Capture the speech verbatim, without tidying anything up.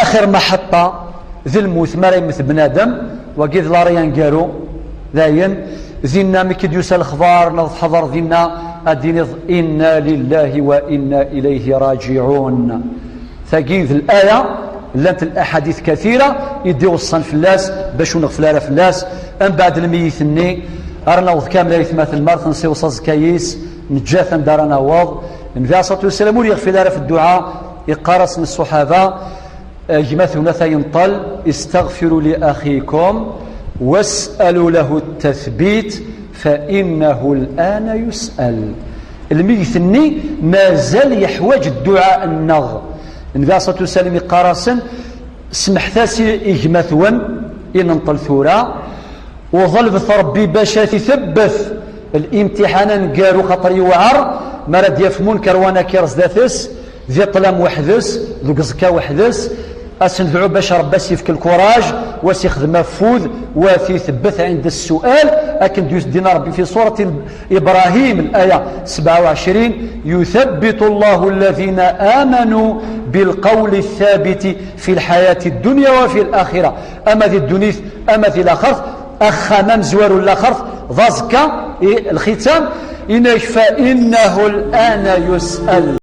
Xir maḥeṭṭa d lmut, mi ara yemmet bnadem, wagi d lari aneggaru. Dayen, dinna mi k-id-yusa lexbar neɣ tḥeḍreḍ dinna, ad d-tiniḍ: "Inna lillahi wa inna ilayhi raji'un." Tagi d laya, llant laḥadit kathira i d-iweṣṣan fell-as, bac ur nɣeffel ara fell-as. Ambeɛd lmeyyit-nni, ara naweḍ kamel aytmaten, mar tensiweḍ aẓekka-is, neǧǧa-t anda ara naweḍ. Nnbi alayhi ṣṣalatu wassalam ur yeɣfil ara f dduɛa, iqqar-asen ṣṣuḥaba, gma-twen ata yenṭel: "Istaɣfiru li axikum was'alu lahu tathbit, fa innahu l'ana yus'al." Lmeyyet-nni mazal yeḥwaǧ dduɛa-nneɣ. Nnbi alayhi ṣṣalatu wassalam iqqar-asen: "Semḥet-as i, i gma-twen i nenṭel tura, u ḍelbet Ṛebbi bac ad t-itebbet limtiḥan aneggaru, xaṭer yewɛer mi ara d-yaf Munker wa Nakir zdat-s, di ṭṭlam weḥd-s, deg uẓekka weḥd-s, ad s-nedɛu bac Ṛebbi ad s-yefk lkuraj, u ad s-ixdem afud, u ad t-itebbet ɛinda ssual." Akken d-yusdin Ṛebbi fi surat Ibrahim, laya sebɛa u ɛecrin: "Yuthabbitu Llahu alladhina amanu bilqawli thabiti fi lḥayati ddunya wa fi laxira." Ama di ddunit, ama di laxert, axxam amezwaru n laxert, d aẓekka, i lxitam, inak: "Fa innahu l'ana yus'al."